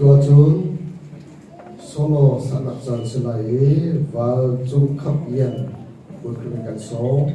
Tuahcun solo sahnak caan si lai i val cung khap lian kut kan sawm.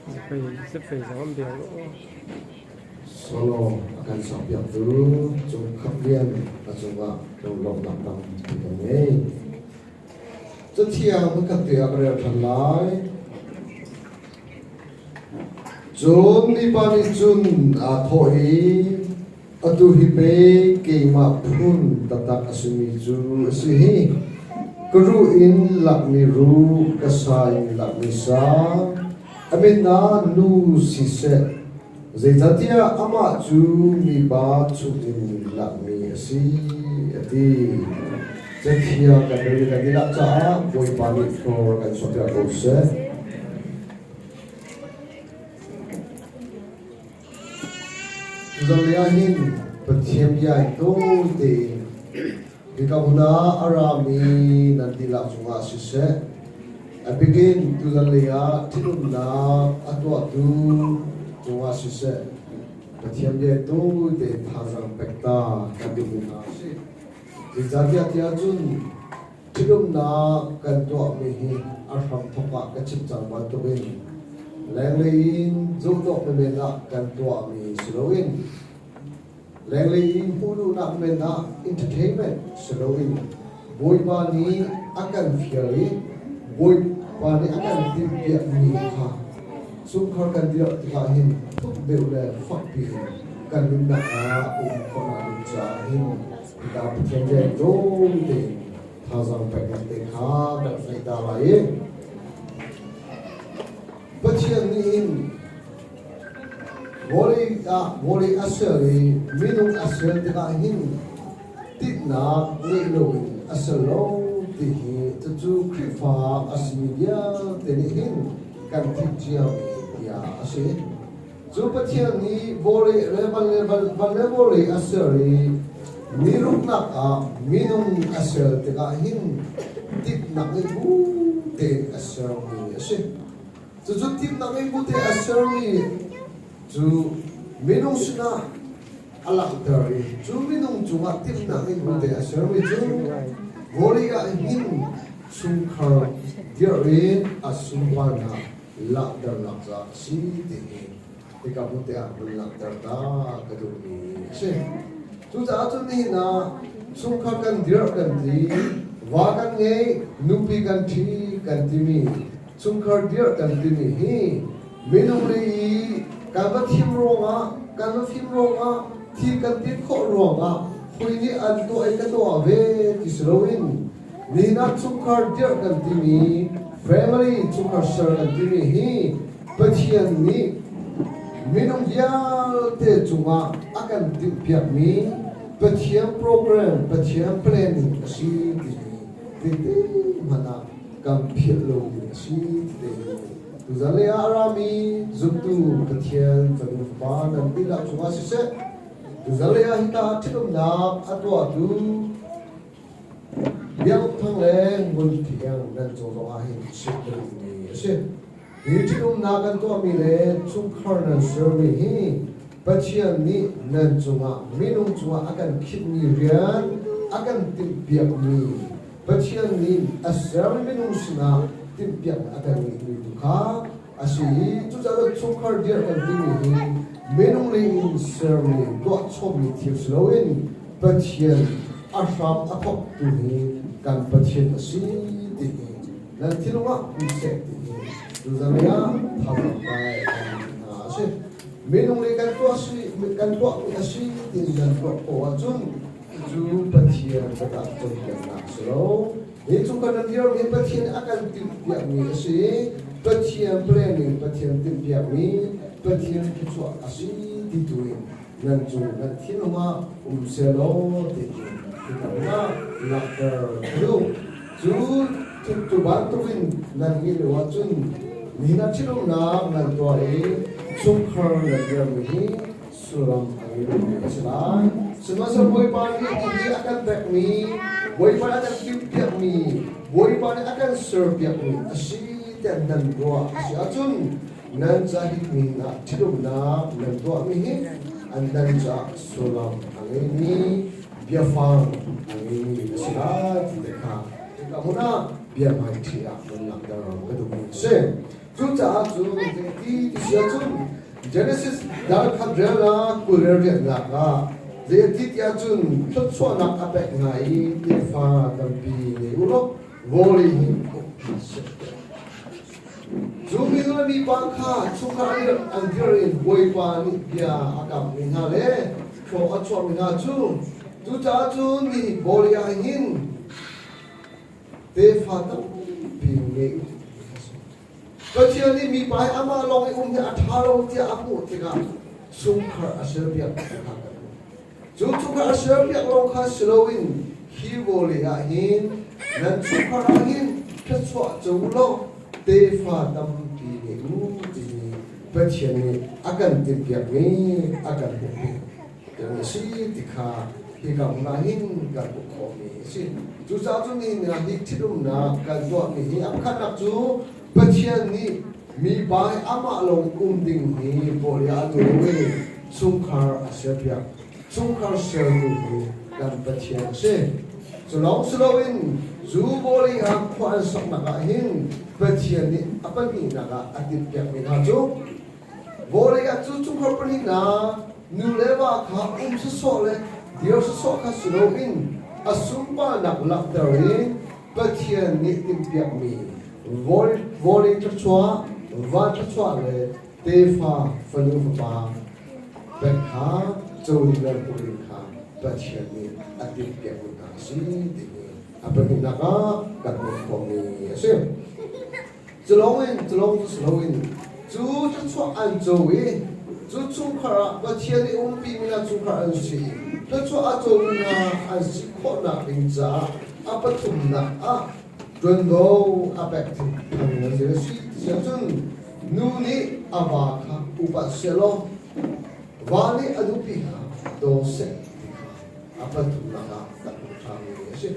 Zafei zong an biak rua. Solo a kan sakpiaktu Cung Khap Lian a cungah lunglawmhnak tampi kan ngei. Cathiang hmunkhat te ah ka rel ṭhan lai. Cun mipa nih cun aa thawh i, Atu hi pei keimah phun taktak a simi cu a si hi. Ka ruh in lakmi ruh, ka sa in lakmi sa, a min ah nu siseh, zeicahtiah amah cu mipa chungin lakmi a si, a ti. Cathiang kan rel i kan i lak caah Bawipa nih thlor kan chuahpiak ko seh. Tuzarh ah hin Pathian bia in tawi tein hika hmun ah a rami nan dihlak cungah siseh, a bikin tuzarh ah ṭhitumnak a tuahtu cungah siseh, Pathian bia in tawi tein thazaang pek ta kan duhmi hna a si. Zeicahtiah tiah cun ṭhitumnak kan tuahmi hi a hramthawk ah ka chim cang bantukin lenglei in zuhdawk menmen ah kan tuahmi si loin lenglei in hmuhduhnak men ah entertainment si loin Bawipa nih a kan fial i Bawipa nih a kan timhpiakmi kha chungkhar kan dirh tikah hin thuk deuh le fakpi in kan nunnak ah um khawhnak ding caah hin hika Pathian rian tawi tein thazaang peknak te kha kan ngeih ta lai i Pathian nih hin vawlei ah vawlei a ser i minung a ser tikah hin tinhnak ngeih loin a ser lo ti hi cucu Khrihfa a simi vialte nih hin kan theih ciami bia a si. Cu Pathian nih vawlei le van le van le vawlei a ser i niruknak ah minung a ser tikah hin timhnak nih bu tein a sermi a si. Cucu timhnak nih bu tein a sermi cu minung sinah a langhter i cu minung cungah timhnak nih bu tein a sermi cu vawlei ah hin chungkhar dirh in a sunparnak langhternak caah a si ti hi hika hmun te ah vun langhter ta ka duhmi a si. Cucaah cun nihin ah chungkhar kan dirh kan ti, va kan ngei, nupi kan ṭhi kan timi chungkhar dirh kan timi hi minung lei i kan va thim ruangah kan va fim ruangah thil kan ti khawh ruangah hui nih an tuah i ka tuah ve ti si loin nihin ah chungkhar dirh kan timi family chungkhar ser kan timi hi Pathian nih minung vialte cungah a kan timhpiakmi Pathian program, Pathian planning a si timi tete hmanh ah kan philh lo ding a si ti tuzan lei ah a rami zumtu Pathian fanu fapa nan dihlak cungah siseh tuzan lei ah hika ṭhitumnak a tuahtu Biak Thang le Ngun Thiang nan cung zongah hin chim ka duhmi a si. Hi ṭhitumnak kan tuahmi le chungkhar nan sermi hi Pathian nih nan cungah minung cungah a kan khinhmi rian a kan timhpiakmi Pathian nih a sermi minung sinah timhpiaknak a kan ngeihmi tu kha a si i cucaah chungkhar dirh kan timi hi minung lei in sermi tuahchommi thil si loin Pathian a hram a thawktu hi kan Pathian a si ti hi nan thinlung ah um seh ti hi tuzan ah thazaang kai kan hna a si. Minung nih kan tuah si kan tuahmi a si ti nan tuah ko ahcun cu Pathian biatak cawnpiaknak a si lo. Hi cu kan dir hi Pathian a kan timhpiakmi a si. Pathian planning, Pathian timhpiakmi, Pathian thluachuah a si ti tu in nan cung nan thinlung ah um sehlaw ti hi hika langhter ka duh. Cu cu bantukin nan ngeih lo ahcun nihin ah ṭhitumnak nan tuah i chungkhar nan dirmi hi sullam a ngei lomi a si lai. Sihmanhsehlaw Bawipa nih hihi a kan pekmi, Bawipa nih a kan timhpiakmi, Bawipa nih a kan serpiakmi a si tiah nan ruah a si ahcun nan ca hi min ah ṭhitumnak nan tuahmi hi an nan caah sullam a ngeimi biafang a ngeimi a si lai ti te kha hika hmun ah bia hmaiṭhi ah nan langhter ka duhmi a si. Cucaah cun zeiti ti si ahcun Genesis dal khat rel ah 20 le riatnak ah zeiti ti ahcun thluachuahnak a pek hna i tefa tampi ngei u law vawlei hi uk hna seh. Cu minu le mipa kha chungkhar an dir in Bawipa nih bia a kamhmi hna le thlawh a chuahmi hna cu cucaah cun nihin vawlei ah hin tefa tampi ngei u. Pathian nih mipa hi amah lawng i um hi a ṭha lo tiah a hmuh tikah chungkhar a serpiak ti kha kan hmuh. Cu chungkhar a serpiak lawng kha si loin hi vawlei ah hin nan chungkhar ah hin thluachuah co u law tefa tampi ngei u timi Pathian nih a kan timhpiakmi a kan hmuhpiak a si ti kha hika hmun ah hin kan hmuh khawhmi a si. Cucaah cun nihin ah hi ṭhitumnak kan tuahmi hi a pakhatnak cu Pathian nih mipa hi amah lawng um ding hi vawlei ah a duh lo i chungkhar a serpiak. Chungkhar sertu hi kan Pathian a si. Cu lawng si loin zu vawlei ah khua an saknak ah hin Pathian nih a pahnihnak ah a timhpiakmi hna cu Vawlei ah cu chungkhar pahnihnak nu le va kha um sawsawh le dir sawsawh kha si loin a sunparnak langhter i Pathian nih timhpiakmi vawlei thluachuah, van thluachuah le tefa fanu fapa pek kha co ding le hmuh ding kha Pathian nih a timhpiakmi hna a si timi a pahnihnak ah kan hmuh khawhmi a si. Culawng cu si loin cu thluachuah an co i cu chungkhar ah Pathian nih umpimi hna chungkhar an si i thluachuah a comi hna an si khawhnak ding caah a pathumnak ah ṭuanvo a pek thang a si ti ahcun nu nih a va kha upat sehlaw va nih a nupi kha daw seh ti kha a pathumnak ah kan hmuh ṭhanmi a si.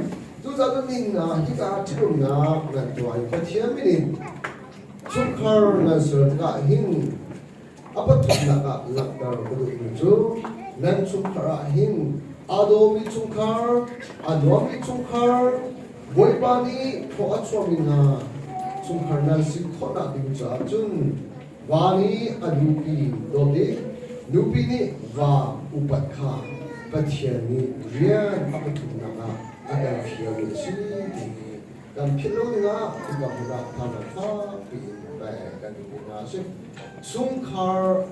Cucaah ning hika ṭhitumnak nan tuah i Pathian min in chungkhar nan ser tikah hin a pathumnak ah langhter ka duhmi cu nan chungkhar ah hin aa dawmi chungkhar, aa nuammi chungkhar, Bawipa nih thaw a chuahmi hna chungkhar nan si khawhnak ding caah cun Va nih a nupi dawt i nupi nih va upat kha Pathian nih rian a pathumnak ah a kan fialmi a si ti hi kan philh lo dingah hika hmun ah thazaang fakpi in pek kan duhmi hna a si. Chungkhar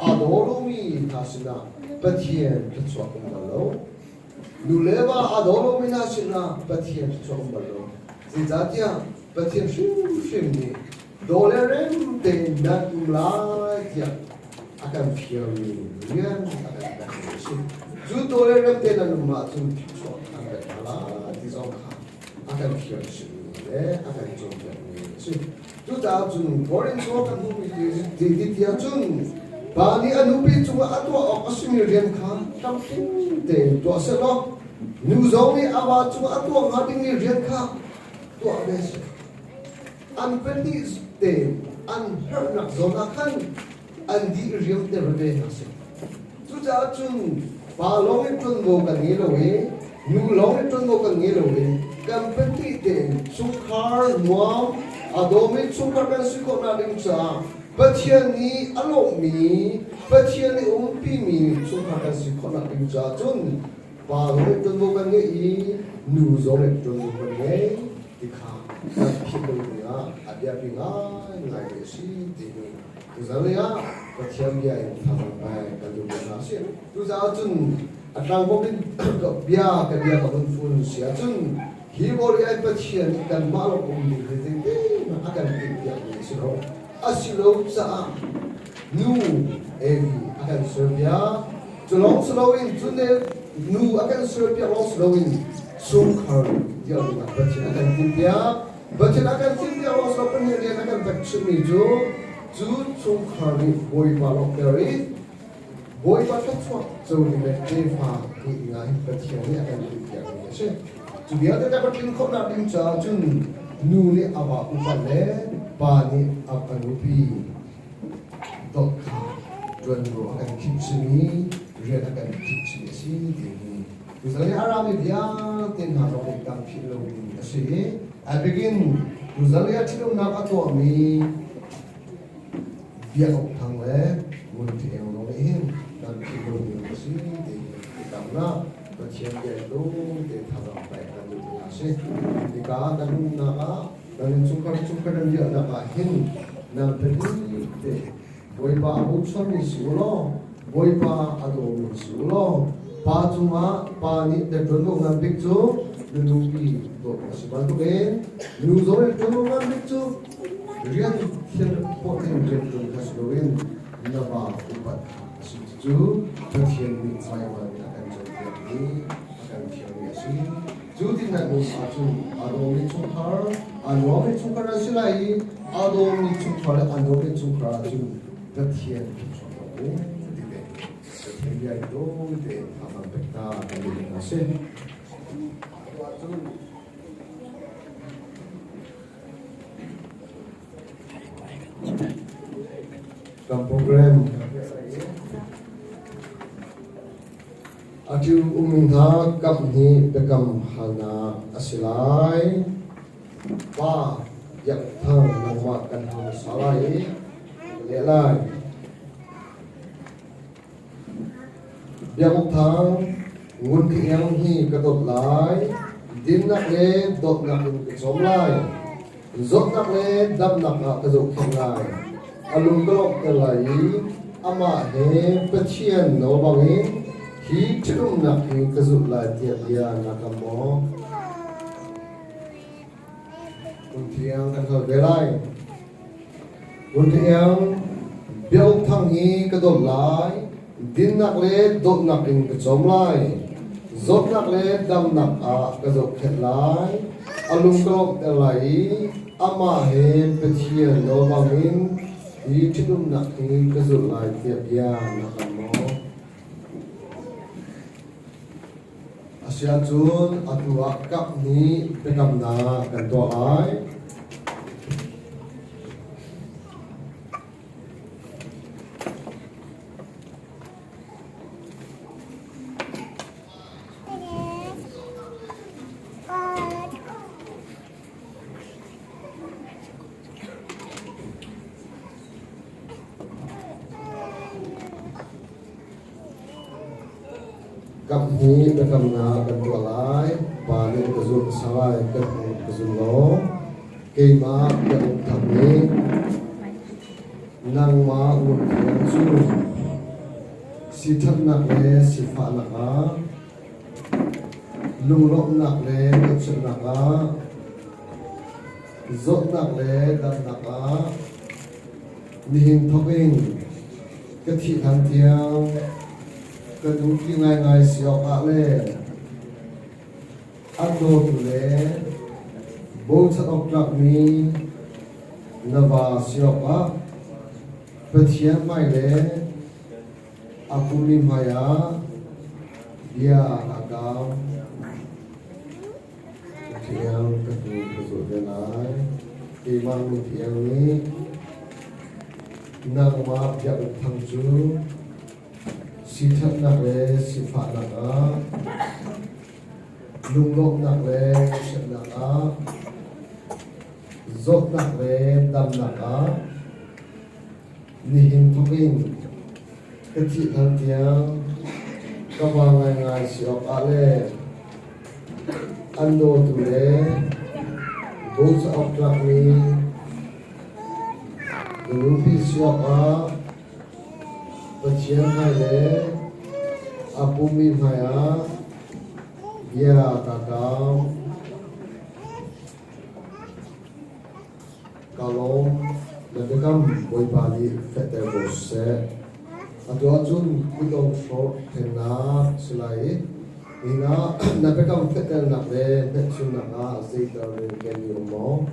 aa daw lomi hna sinah Pathian thluachuah um bal lo. Nu le va aa daw lomi hna sinah Pathian thluachuah um bal lo. Zeicahtiah Pathian hrimhrim nih Daw le rem tein nan um lai tiah a kan fialmi rian a kan pekmi a si. Cu daw le rem tein nan um ahcun thluachuah an pek hna lai ti zong kha a kan fial chimmi le a kan cawnpiakmi a si. Cucaah cun Korinth kan hmuhmi ti ti ahcun pa nih a nupi cungah a tuah awk a simi rian kha tlamtling tein tuah sehlaw nu zong nih a va cungah a tuah hnga dingmi rian kha tuah ve seh. An pahnih tein an herhnak zawn ah khan an dih riamter ve hna seh. Cucaah cun pa lawng in ṭuanvo kan ngei lo i nu lawng in ṭuanvo kan ngei lo i kan pahnih tein chungkhar nuam a dawmi chungkhar kan si khawhnak ding caah Pathian nih a lawmhmi Pathian nih umpimi chungkhar kan si khawhnak ding caah cun pa zong nih ṭuanvo kan ngei i nu zong nih ṭuanvo kan ngei ti kha kan philh lo dingah a biapi ngaingaimi a si timi tuzan ah Pathian bia in thazaang pek kan duh hna a si. Cucaah cun a tlangkawm in bia ka bia ka vun fun si ahcun hi vawlei ai Pathian nih kanmah lawng um ding hi zeitin a kan timhpiakmi a si lo. A si lo caah nu Evi a kan serpiak. Cu lawng si loin cu nu a kan serpiak lawng si loin chungkhar dirh dingah Pathian a kan timhpiak. Pathian a kan timhpiak lawng si lo Pathian rian a kan pek chihmi cu cu chungkhar nih Bawipa lawmhter i Bawipa thluachuah co ding le tefa ngeih dingah hin Pathian nih a kan timhpiakmi a si. Cu vialte kan tlin khawhnak ding caah cun nu nih a va upat le pa nih a nupi dawt kha ṭuanvo a kan khinh chihmi rian a kan khinh chih a si timi tuzan i a rami vialte hna zong nih kan philh lo ding a si i a bikin tuzan i a ṭhitumnak a tuahmi Biak Uk Thang le Ngun Ṭi Eng zong nih hin nan philh lo ding a si ti hi biakamnak Pathian bia in dawm tein thazaang pek kan duh ti hna si. Hika kan umnak ah nan innchungkhar chungkhar nan riahnak ah hin nan pahnih te Bawipa a bochanmi si u law Bawipa a dawmi si u law pa cungah pa nih ṭuanvo ngan bik cu nupi dawt a si bantukin nu zong nih ṭuanvo ngan bik cu rian thil khawh in rian ṭuan kha si loin na va upat kha a si. Cu Pathian nih Baibal nih a kan cawnpiakmi a kan thiammi a si. Cu ti nan um ahcun aa dawmi chungkhar, aa nuammi chungkhar an si lai i aa dawmi chungkhar le aa nuammi chungkhar ahcun Pathian thluachuah a um ti te Pathian bia in dawi tein thazaang pek ta kan duh hna si. Ahcun Kan program Atu ummi hna kaphnih biakam halnak a si lai. Pa Biak Thang nangmah kan hal hmasa lai i ka leh lai. Biak Uk Thang, Ngun Iang hi ka dawt lai, dinnak le dawtnak in ka cawm lai. Zawtnak le damnak ah ka zohkhenh lai. A lung ka lawmhter lai i amah he Pathian nawl bangin hi ṭhitumnak hi ka zulh lai tiah bia na kam maw? Kum thiang kan hal ve lai. Kum thiang biauk thang hi ka dawt lai, dinnak le dawtnak in ka cawm lai. Zawtnak le damnak ah ka zohkhenh lai. A lung ka lawmhter lai i amah he Pathian nawl bangin hi ṭhitumnak hi ka zulh lai tiah bia na kam maw? Asiahcun atu ah kaphnih biakamnak kan tuah lai. Kaphnih biakamnak kan tuah lai. Pa nih ka zulh hmasa lai, kan hnu ka zul law. Keimah ka uk tham nih nangmah ngunkhiang cu siṭhatnak le sifahnak ah, lunglawmhnak le ngaihchiatnak ah, zawtnak le damnak ah, nihin thawk in ka thih hlan tiang ka duhpi ngaingai si awkah le an dawtu le bochan awk tlakmi na va si awkah Pathian hmai le a pummi hmaiah bia aa kam. Pathian ka hnu ka zulh ve lai. Keimah Lungthiang nih nangmah biakinn thang cu siṭhatnak le sifahnak ah, lunglawmhnak le ngaihchiatnak ah, zawtnak le damnak ah, nihin thawk in ka thih hlan tiang ka va ngaingai si awkah le an dawtu le bochan awk tlakmi na nupi si awkah Pathian hmai le a pummi hmaiah bia kaa kam. Ka lawm, na biakam Bawipa nih fehter ko seh. Atu ahcun kutdong hrawh thengnak si lai i nihin ah na biakam fehternak le hnekchunnak ah zeital rinken i um maw?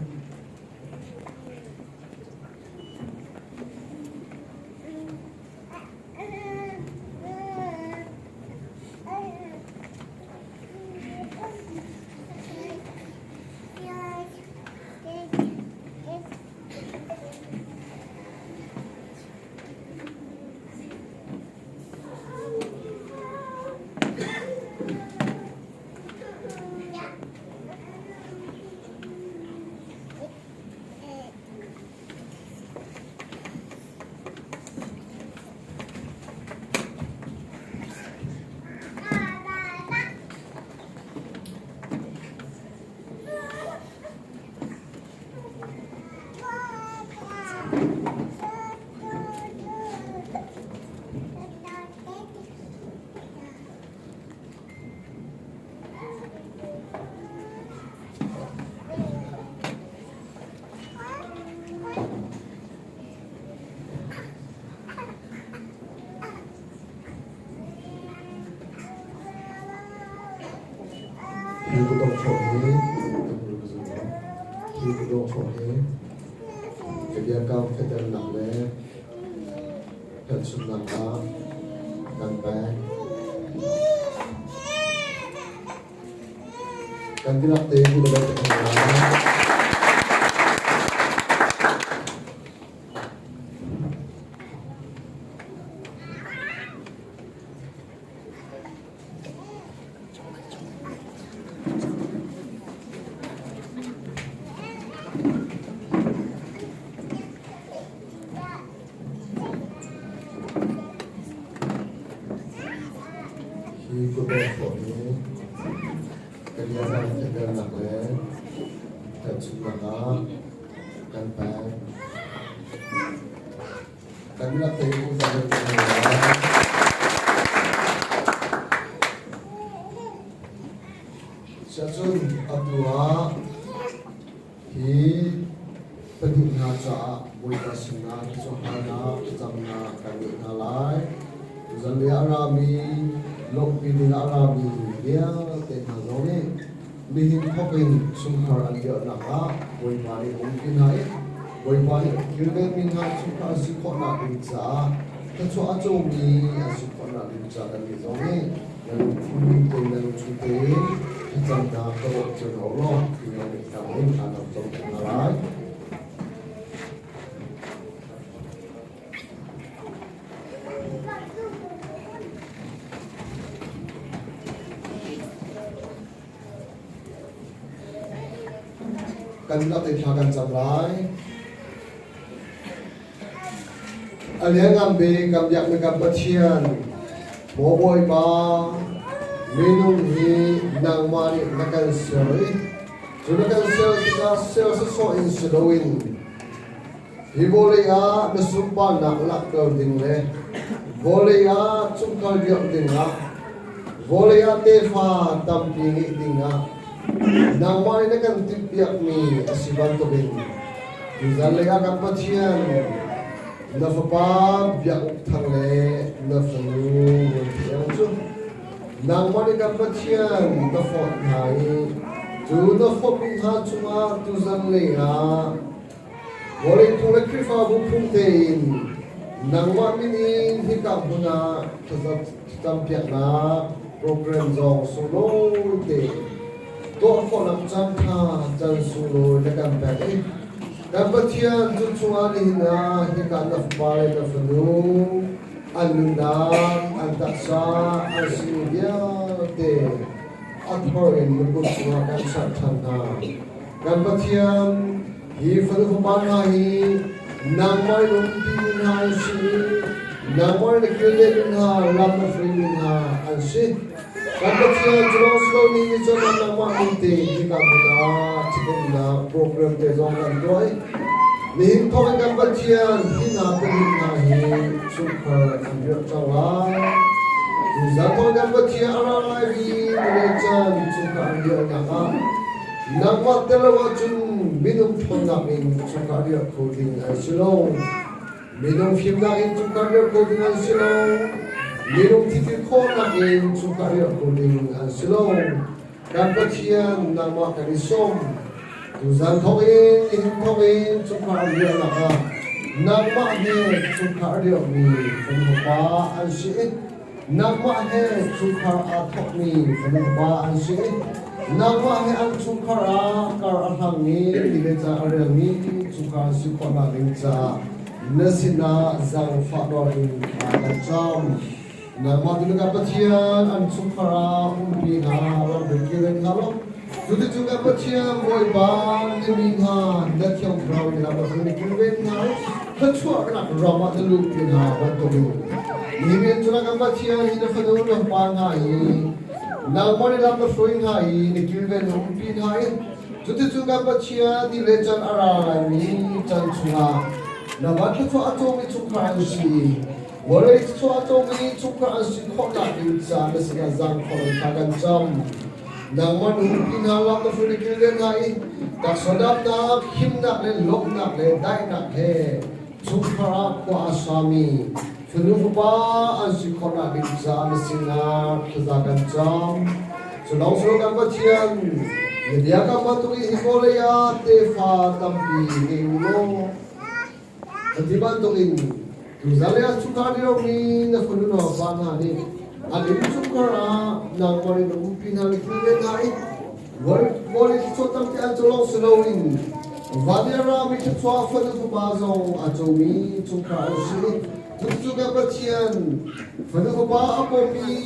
Hi kutdong hrawh hi hi kutdong hrawh hi ka biakam fehternak le hmelchunhnak ah kan pek. Kan dihlak tein kut a kan lai. Hi kutdong hrawh hi ka biakam fehternak le hmelchunhnak ah kan pek. Kan dihlak tein zungzal kan tuah hna lai. Siahcun atu ah hi pahnih hna caah Bawipa sinah thluachuahnak thlacamnak kan ngeih hna lai. Zanlei a rami, lawmhpi ding a rami vialte hna zong nih nihin thawk in chungkhar an dirhnak ah Bawipa nih a umpi hna i Bawipa nih kilvenmi hna chungkhar an si khawhnak ding caah thluachuah a comi an si khawhnak ding caah kannih zong nih na lungthin tein na lungchung tein thlacamnak ka bawmh cio hna u law ti na mitthlam in aan rak cawmpiak hna lai. Kan dihlak te thla kan cam lai. A lianngan bik kan biakmi kan Pathian, Maw Bawipa, minung hi nangmah nih na kan ser i cu na kan ser tikah ser sawsawh in si loin Hi vawlei ah na sunparnak langhter ding le vawlei ah chungkhar dirh dingah, vawlei ah tefa tampi ngeih dingah nangmah nih na kan timhpiakmi a si bantukin tuzanlei ah kan Pathian na Fapa Biak Uk Thang le na fanu Ngun Thiang cu nangmah nih kan Pathian na fawt hna i cu na fawtmi hna cungah tuzanlei ah Vawlei phung le Khrihfabu phung tein nangmah min in hika hmun ah thlacampiaknak program zong sunglawi tein tuah khawhnak caanṭha caan sunglawi na kan pek i kan Pathian cu chungah nihin ah hika na fapa le na fanu an nunnak, an taksa, an sining vialte a thor in na kut chungah kan chanh ṭhan hna. Kan Pathian, hi fanu fapa hna hi nangmah in umpi hna an si i nangmah in na kilvenmi hna lam na hruaimi hna an si. Kan Pathian cu lawng si lo ni ni cun nangmah min tein hika hmun ah ṭhitumnak program te zong kan tuah i nihin thawk in kan Pathian hi hna pahnih hna hi chungkhar an dirh cang lai. Tuzan thawk in kan Pathian a ra lai i ni caan chungkhar an dirhnak ah Nangmah tel lo ahcun minung ṭhawnnak in chungkhar riah kho ding an si lo. Minung fimnak in chungkhar riah kho ding an si lo. Minung thithil khawhnak in chungkhar riah kho ding an si lo. Kan Pathian nangmah kan i sawm. Tuzan thawk in nihin thawk in chungkhar riahnak ah nangmah he chungkhar riahmi kan fapa an si i Nangmah he chungkhar aa thawkmi fanu fapa an si. Nangmah he an chungkhar ah kar a hlangmi ti le ca a relmi chungkhar an si khawhnak ding caah na sinah zaangfah nawl in thla kan cam. Nangmah tu na Pathian an chungkhar ah umpi hna ramri kirin hna law cuticun kan Pathian Bawipa na mi hna na Thiang Thlarau in lam na kilven hna i thluachuahnak ram ah na luhpi hna bantukin nihin cun kan Pathian hi na fanu na pa hna hi nangmah nih lam na hruai hna i na kilven na umpi hna i cuticun kan Pathian ni le can a ra laimi can chungah na van thluachuah a cawmi chungkhar an si i vawlei thluachuah a cawmi chungkhar an si khawhnak ding caah na sinah zaangkhawh in thla kan cam. Nangmah na umpi hna lam na hruai na kilven hna i taksa damnak, himnak le lawmhnak le daihnak he chungkhar ah khua a sami fanu fapa an si khawhnak ding caah na sinah thlaza kan cam. Cu lawng kan Pathian, na biakam bantuk in hi vawlei ah tefa tampi ngei u law, Ati bantukin tuzarh ah chungkhar diomi na fanu na fa hna nih an innchungkhar ah nangmah in umpi hna le kilven hna i vawlei thluachuah tampi an co lawng si loin van i a rami thluachuah fanu fapa zong a comi chungkhar an si. Cucu kan Pathian fanu fapa a pawmmi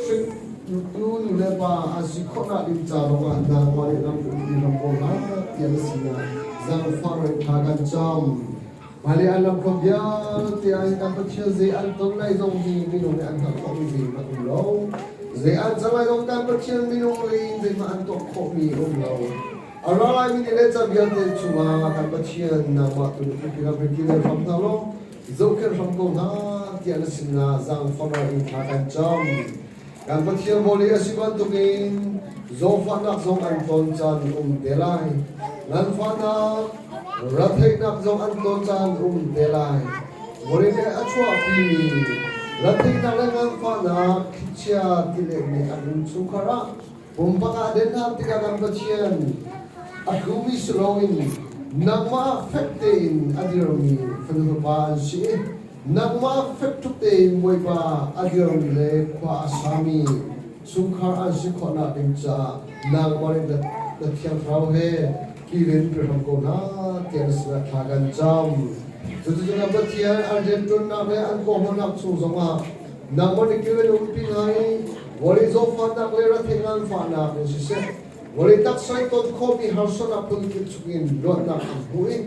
hringtu nu le pa an si khawhnak ding ca zongah nangmah nih lam umpi hram ko hna tiah na sinah zaangfah in thla kan cam. Hmailei an lamhruai vialte ah hin kan Pathian zei an ton lai zong hi minung nih an hngalh khawhmi zeihmanh um lo. Zei an cang lai zong kan Pathian minung lei in zeihmanh an tuah khawhmi um lo. A ra laimi ni le ca vialte chungah kan Pathian nangmah tu nih ram kilven hram hna law zohkhenh hram ko hna tiah na sinah zaangfah in thla kan cam. Kan Pathian vawlei a si bantukin zawtfahnak zong an ton caan um te lai. Nganfahnak, retheihnak zong an ton caan um te lai. Vawlei nih a chuahpimi retheihnak le nganfahnak thlichia tilehmi an um chungkhar ah pumpak ah den hna tikah kan Pathian a tlumi si loin nangmah fek tein a dirmi fanu fapa an si i Nangmah fek tuk tein Bawipa a dirmi le khua a sami chungkhar an si khawhnak ding caah nangmah nih na Thiang Thlarau he kilin pe hram ko hna tiah na sinah thla kan cam. Cuticun na Pathian an rianṭuannak le an kawhauhnak chung zongah nangmah nih kilven umpi hna i vawlei zawtfahnak le retheih nganfahnak in siseh, vawlei taksa in ton khawhmi harsatnak phunkip chungin luatnak an hmuh i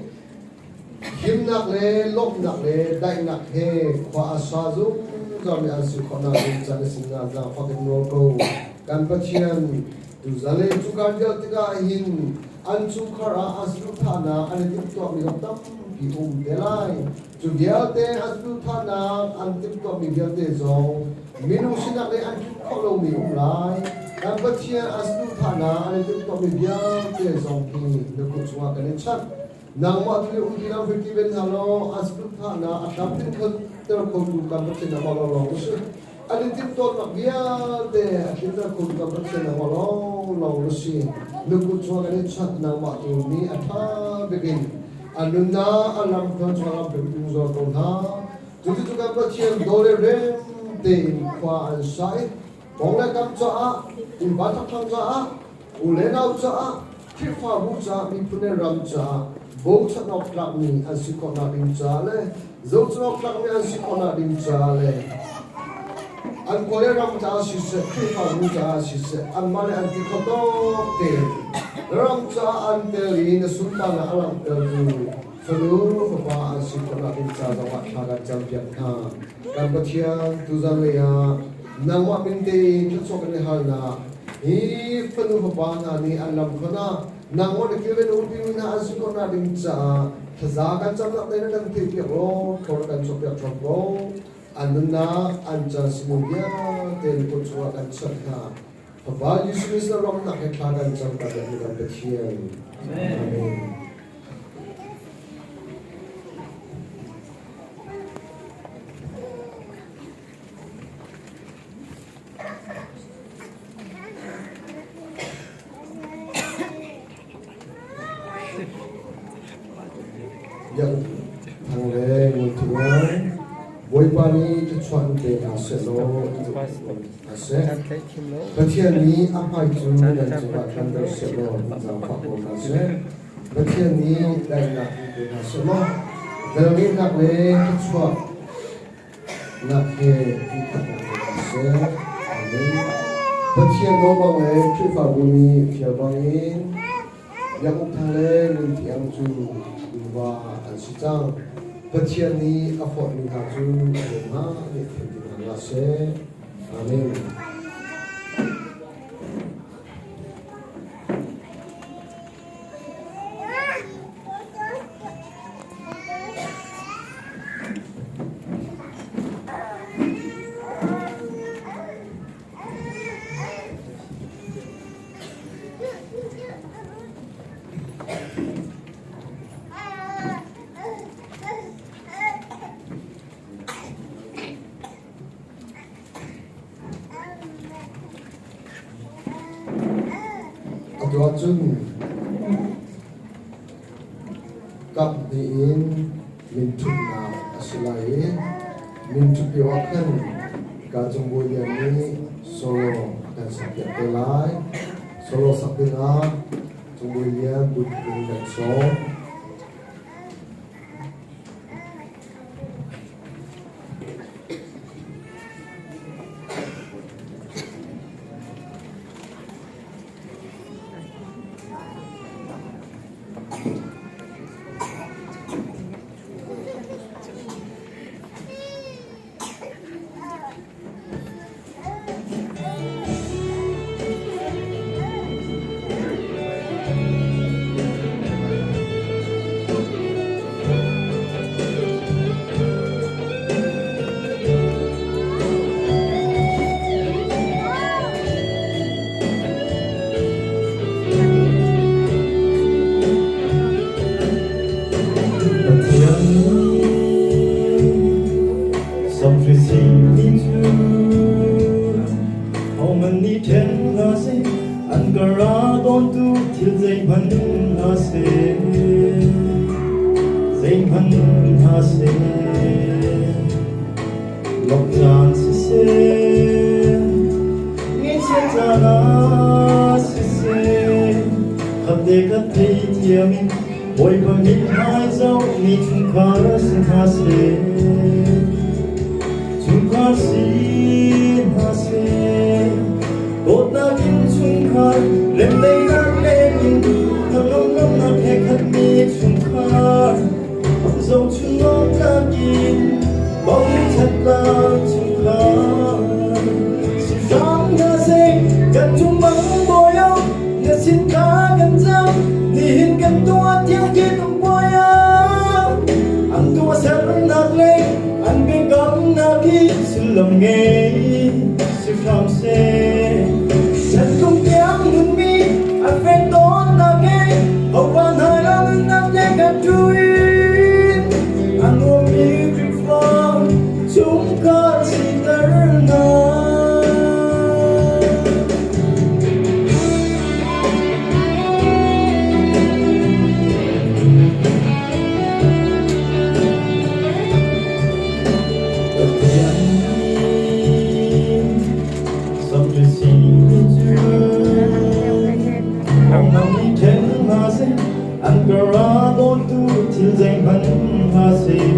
Himnak le lawmhnak le daihnak he khua a sa zungzalmi an si khawhnak ding ca na sinah zaangfak in nawl ko. Kan Pathian, tuzan le cuka vial tikah hin an chungkhar ah an saduhthahnak an i timhtuahmi zong tampi um te lai. Cu vialte an saduhthahnak an timhtuahmi vialte zong minung sinak nih an tluk khawh lomi um lai. Kan Pathian an saduhthahnak an i timhtuahmi vialte zong hi na kut chungah kan i chanh. Nangmah tu nih umpi lam hri ven hna law an saduhthahnak a tlamtlin ter khotu kan Pathian nangmah lawnglawng na si. An i timhtuahnak vialte a tlinter khotu kan Pathian nangmah lawnglawng na si. Na kut chungah kan i chanh nangmah tu nih a ṭha bik in an nunnak a lam tluan chungah lam pek zungzal ko hna. Cuticun kan Pathian daw le rem tein khua an sa i kong le kam caah, innpa ṭhangṭhang caah, u le nau caah, Khrihfabu caah, miphun le ram caah bochan awk tlakmi an si khawhnak ding caah le zohchun awk tlakmi an si khawhnak ding caah le an khua le ram caah siseh, Khrihfabu caah siseh, anmah le an ti kho tawk tein ram caah an tel i na sunparnak a langhtertu fanu fapa an si khawhnak ding ca zongah thla kan campiak hna. Kan Pathian, tuzan lei ah nangmah min tein thluachuah kan i halnak hi fanu fapa hna nih an lam khon ah nangmah na kilven umpi mi hna an si khawhnak ding caah thlaza kan camnak te na kan theihpiak law thaw na kan chuahpiak ṭhawm ko. An nunnak an caan sining vialte na kut chungah kan chanh hna. Fapa Jesuh Christ na ramnak he thla kan cam kan kan Pathian. Amen. Biak Thang le Ngun Bawipa nih thluachuah in pe hna sehlaw in seh. Pathian nih a hmai cu nan cungah ṭanter sehlaw in zaangfah ko hna seh. Pathian nih daihnak in pe hna sehlaw velngeihnak le thluachuah nak he in khat ko hna seh. Amen. Pathian nawl bang le Khrihfabu nih fial bangin Biak Uk Thang le Ngun Thiang cu nuva an si cang. Pathian nih a forhmi hna cu a lung nih then ti hna hlah seh. Amen. lio ahcun kap hnih in minthutnak a si lai i minthut lio ah khan Kacung Bawi Lian nih solo a kan sakpiak te lai. Solo sak dingah Cung Bawi Lian but in kan sawm. Pathian samhri simi cu hohmanh nih ṭhen hna seh, an ka ra dawntu thil zeihmanh hna seh, zeihmanh hna seh. Lawmh caan siseh, ngaihchiat caan ah siseh, khatte khat theithiam in Bawipa mithmai zoh mi chungkhar si hna seh. Chungkhar si hna seh. Dawtnak in chungkhar, remdaihnak leng in hnangamnak he khatmi chungkhar, zohchunhawk tlak in bochannak chungkhar. Si hram hna seh, kan cung bang bawi na sin kha kan cam, nihin kan tuah tiang kin um puai ah an tuah sernak le an biakamnak hi sullam ngei si hram seh. Chan tiang nunmi a fek tawnnak he hopa hna lo nunnak le kan tuin a nuammi Khrihfa chungkhar siter hna. Pathian samri si cu Nang nih ṭhen hna seh, an ka ra dawntu thil zeihmanh hna seh,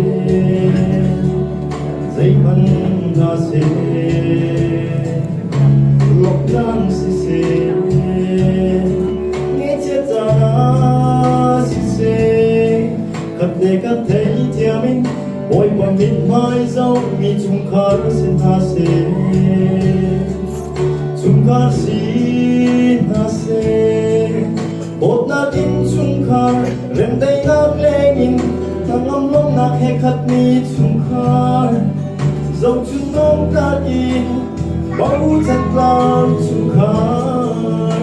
zeihmanh hna seh. Lawmhnak siseh, ngaihchiat caan ah siseh, khat le khat theithiam in Bawipa mithmai zohmi chungkhar si hna seh. Chungkhar si hna seh. Dawtnak in chungkhar, remdaihnak lengin hnangam lawmhnak he khatmi chungkhar. Zohchunhawk tlak in bochan tlang chungkhar.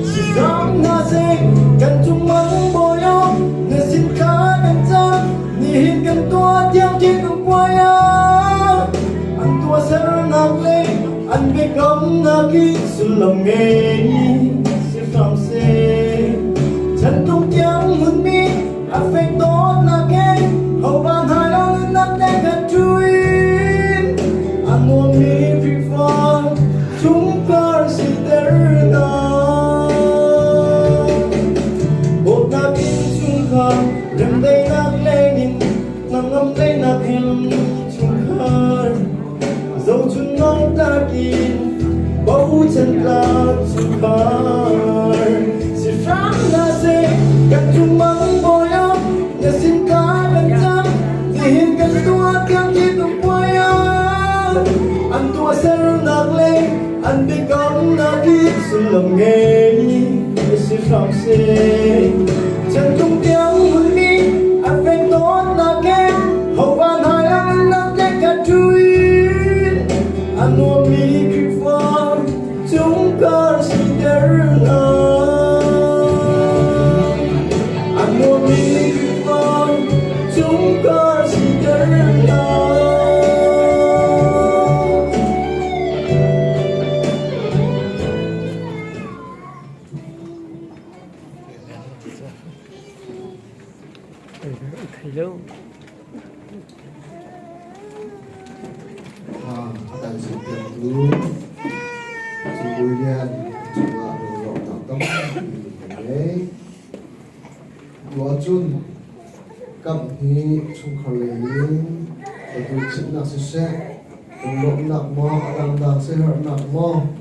Si hram hna seh, kan cung mang bawi na sin thla kan cam, nihin kan tuah tiang ṭih um puai ah an tuahsernak le an biakamnak i sullam ngei si hram seh. Chantung tiang hmunmi a fek dawtnak he hopa hna lo nunnak le kan ṭuin a nuammi Khrihfa chungkhar siter hna. Dawtnak in chungkhar remdaihnak lengin hnangam daihnak in chungkhar zohchunhawk tlak in bochan tlak chungkhar si hram hna seh. Kan cung mang bawi na sin ka kan cam, nihin kan tuah tiang hi tum puai ah an tuahsernak le an biakamnak i sullam ngei si hram seh. Chantung tiang hmunmi a fek dawtnak he hopa hna nak le ka ṭuin a nuammi Khrihfa chungkhar siter hna. A nuammi Khrihfa chungkhar siter hna. Kan chimpiaktu Cubui Lian cungah lunglawmhnak tampi kan ngei. Tu ahcun kam hi chungkhar lei in atu chimhnak siseh, lunglawmhnak maw, a dangdang siaherhnak maw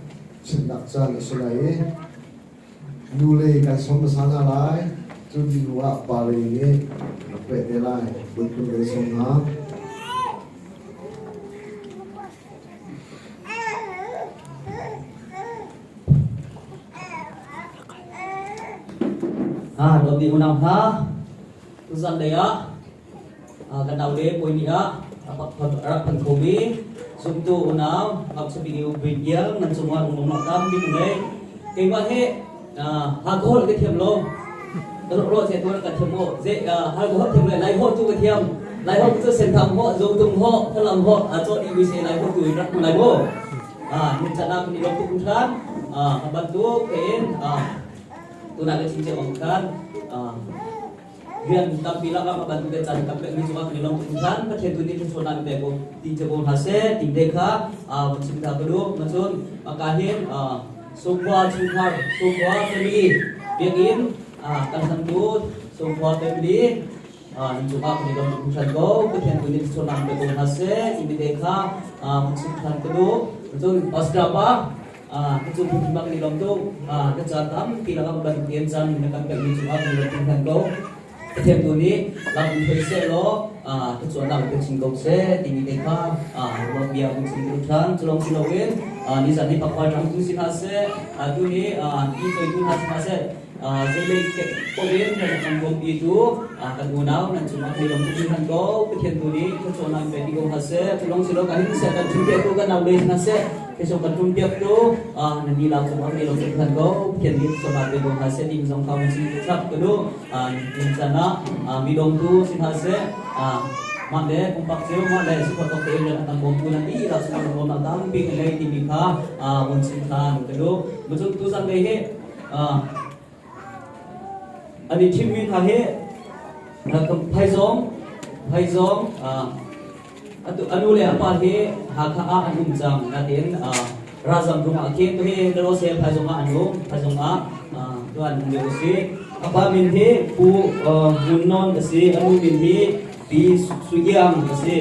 chimhnak caan a si lai i nu lei kan sawm hmasa hna lai. Cu ti hnu ah pa lei nih rak peh te lai. Buntun kan sawm hna. Dawtmi unau hna, tuzan lei ah kan naule puai ni ah rak phan khomi zumtu unau ngakchia bik Bial nan cungah lunglawmhnak tampi ka ngei. Keimah hi Hakha holh ka thiam lo. Ro che tuan ka thiam mo. Ze Hakha holh thiam le Lai holh tu ka thiam. Lai holh cu Senthang ho, Zotung ho, Falam ho, a chaw di se Lai holh tu rak lai mo. Nin chana ni lok tu than. Bantuk tein tuna ka chim che bang khan rian tampi lak ah bantuk te caan tam pek mi cungah kan i lawm tuk than. Pathian tu nih thluachuah nan pek ko ti che ko hna seh. Ting te kha van chim ta ka duh. Ma cun ka hin Sungkhua chungkhar Sungkhua family biakinn kan hlantu Sungkhua family in cungah kan i lawm tuk hran ko. Pathian tu nih thluachuah nan pek ko hna seh. Ti te kha van chim than ka duh. Cun Pastor pa Ka cung phun bak ni lawm tuk. Ka caan tampi lakah bantukin caan na kan pekmi cungah kan lawm hringhran ko. Pathian tu nih lam in hruai seh law ka cuannak in ka chim ko seh timi te kha ruah bia kan chim tu ṭhan. Culong si loin nizan ni pakhat ṭang tu si hna seh, tu ni i toitu hna si hna seh, zeilei paoh in kan kan bawmpi tu kan unau nan cungah kan i lawm tuk hringhran ko. Pathian tu nih thluachuahnak in pe ti ko hna seh. Culong si lo kan hin seh kan ṭhumpiaktu kan nau le si hna seh, Kheso kan ṭumpiak tu nan lila cungah kan i lawm tuk hran ko. Pathian nih thluachuahnak pe ko hna seh ti zong kha mun chim chap ka duh. Nin caan ah mi dongtu si hna seh, mah le pumpak cio mah le support awk tein rian a kan bawmtu nan dihlak cungah lunglawmnak tampi ka ngei timi kha mun chim than ka duh. Macun tuzan lei hi an i thimmi hna hi phaizawng phaizawng a nu le a pa hi Hakha ah an um cang. Natin ralzam rum ah khin tuhi Larose phaizawng ah an um. Phaizawng ah tu an um lio a si. A pa min hi Pu Ngun Nawn a si. A nu min hi Pi Su Iang a si.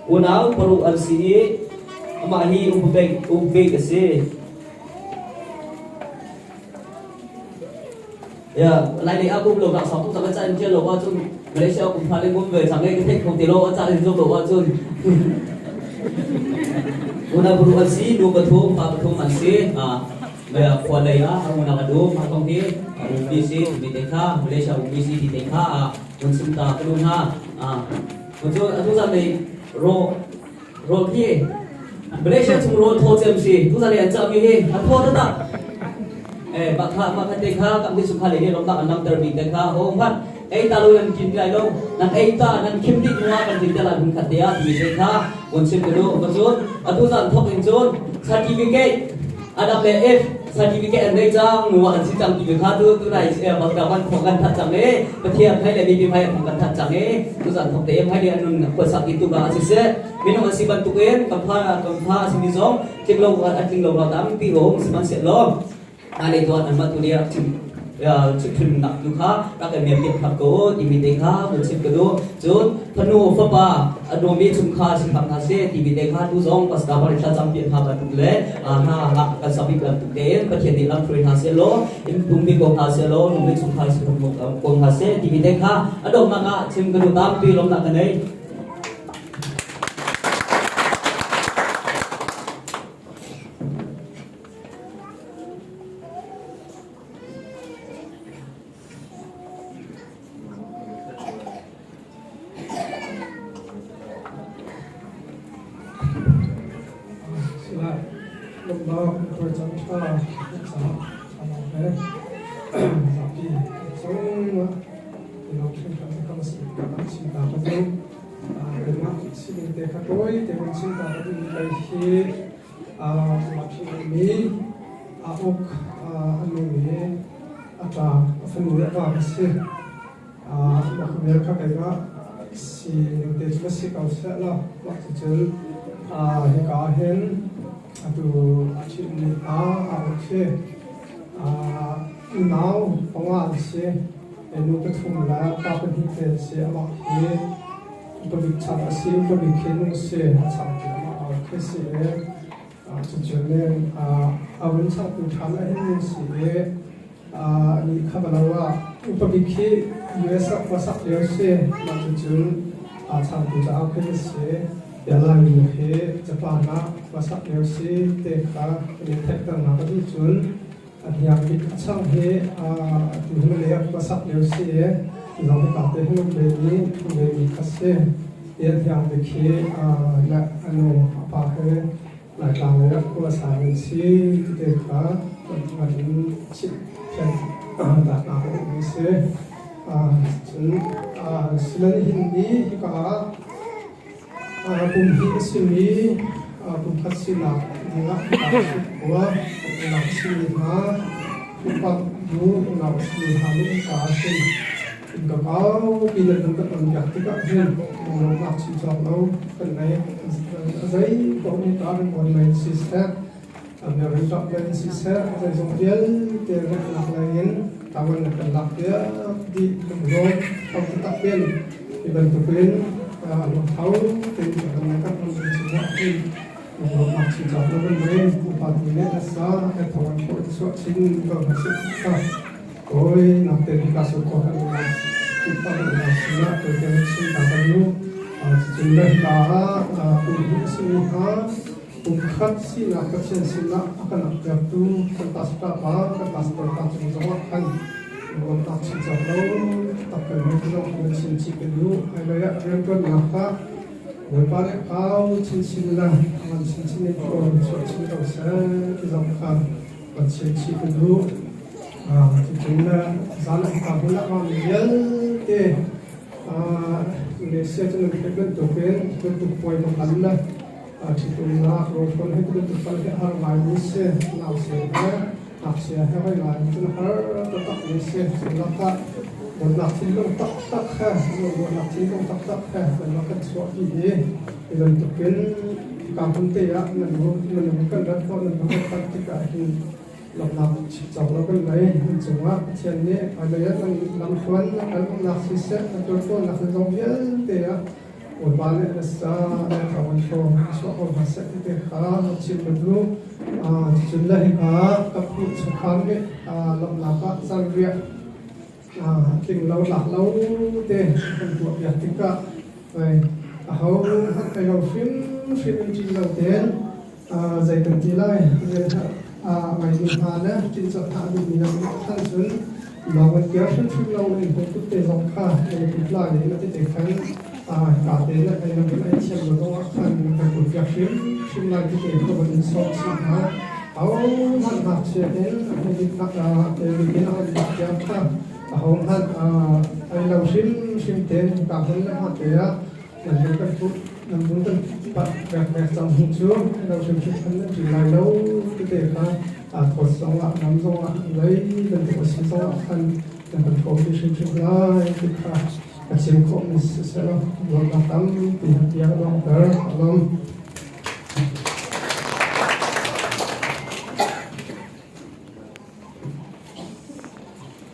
Unau paruk an si i amah hi upa bik a si. Ya, lai lei ah kum lo nak sang tuk cang ca in tial lo ahcun Malaysia kum pha le kum ve cang e ka theih kho ti lo a ca in zong lo ahcun. Unau paruk an si, nu pathum, pa pathum an si. Khua lei ah unau a dum, mah kong hi ummi si timi te kha Malaysia ummi si ti te kha mun sim ta ka duh hna. Cu atu zan lei ro rawl khi Malaysia chung rawl thaw cem si tu zan lei an cah mi hi a thaw taktak. Eh bakha makha te kha kam ti sukha le hi lomnak an lamter mi te kha ho hman ei ta lo nan kin lai lo nan ei ta nan khim dik nuwa kan tin te la hun khat te a ti te kha mun sim ka duh. Ma cun atu zan thok in cun certificate Adam le Eve certificate an ngei cang nuwa an si cang timi kha tu tunai man thong kan that cang e Pathian hmai le mipi hmai thong kan that cang e tuzan thong te hmai le anun khuasak i tu ka siseh minung an si bantukin kan pha kan pha a simi zong tling lo an tling lo tampi um sihmanhsehlaw hmailei tuan anmah tu nih rak chim chimhhrin nak tu kha rak kan miam piak hram ko timi te kha vun chim ka duh. Cun fanu fapa a nuami chungkhar si hram hna seh timi te kha tu zong pastor pa nih thlacam piak hna bantuk le hna kan sak bik bantuk tein Pathian nih lam hruai hna seh law in pumpi ko hna seh law nuami chungkhar si hram ko hna seh timi te kha a donghnak ah chim ka duh. Tampi lawmnak ka nei. Sila lomnak motor cang ṭha caah a he zapi zong ino hringhran kam si kan chim ta ka duh. Keimah sining te kha tawi te kan chim ta ka duh mi kai hi mi a uk a nu i a ṭa a fanu le a va ka si. Mah bel kha keimah Si ning te cu va si ko seh law mah cucun hika ah hin atu a ṭhitmi pa a uk hi unau panga an si. Nu pathum le pa pahnih te an si. Amah hi upabik chang a si. Upabik hi nu a si. A chang cu amah a uk khi si i cucun a vun changtu ṭhan ah hin nu si i nih kha va lo ah upabik hi US ah khua sak lio si. Mah cucun changtu cauk hi a si. Laimi hi Japan ah khua sak lio si te kha kan i theihternak ka duh. Cun a hniang bik a chang hi tu hi Malay ah khua sak lio si i zong hi te hin um ve mi um ve mi kha si. Ti a hniang bik hi le a nu a pa he Laitlang lei ah khua sa an si ti te kha kan in chimh fian tak nak a um si. Cun silan hin ni hika ah pum hi a simi pum khat sinak dingah hika khua unau simi hna upat bu unau simi hna nih hika ah hin ka kaupi nan kan kan piak tikah hin lungrawhnak chim cawk lo kan nei. Zei paoh nih ta ringawn lei siseh, rinrap lei siseh, zeizong vialte remnak lei in tawan na kan lak piak dih. Lunglawm tho taktak in hi bantukin lungtho tein kan nei kan hmun chungah hin lungrawhnak chim cawk lo kan nei. Upa tu nih nasa kan thong an khawh chuah chin ko hna sih kha. Kawi nak te ka su ko kan upa na sinah ko te chin ta kan nu cun le ka kum hi a simi hna kum khat sinak Pathian sinah a kan aktertu kan pastor pa kan pastor pa cung zongah khan lawmnak chin cawk lo tak kan hmu zong kan chin chi kan duh. Hmailei ah rianṭuannak kha Bawipa nih kau chin chin la ngan chin chin in chuah chin ko seh ti zong kha kan chim chih ka duh. Cucun zan ah hika hmun ah mi vialte Malaysia cu nan theih bantukin bantuk puai va kal le ṭhitumnak rawlhrawn he bantuk kal hi a har ngaimi si. Nausen he ngakchia he hoi ngai cun har taktak mi si. Cu lakah dawtnak thinlung taktak he ruahnak thinlung taktak he kan rak kan chuahpi i hi bantukin hika hmun te ah nan kan rat khawh, nan kan rat tikah hin lawmhnak chim lo kan ngei. Nan cungah Pathian nih hmailei ah nan lamhluan kan umnak siseh, nan tuantuannak nan zong vialte ah Bawipa nih na sa le thawng hrawm chuah ko hna seh ti te kha chim ka duh. Cucun le hika kaphnih chungkhar nih lawmhnak ah zanriah tling lo tlak lo te kan tuah piak tikah aho hmanh ei lo hrimhrim in ṭin lo tein zei kan ti lai, ngai hna le ṭincat hna a duhmi na um khan cun lawng in kir hrimhrim lo in hung te zong kha na kut lai in a ti te khan ka te le ei lam in ei thiam lo zong ah khan kan kut piak hrimhrim lai ti te kha van in sawm si hna. Ho hmanh ngakchia in a hei in a hei tiang kha aho hmanh ei lo hrimhrim tein ka hmun le hma te ah nan lung kan put nan lung kan pat vek cang hnu cu lo hrimhrim khan nan ṭin lai lo tete kha thawt zong ah nam zong ah lei bantuk a si zong ah khan nan kan hrawm ti hrimhrim lai ti kha ka chim khawh mi siseh law lawmnak tampi han tiang a donghter alom.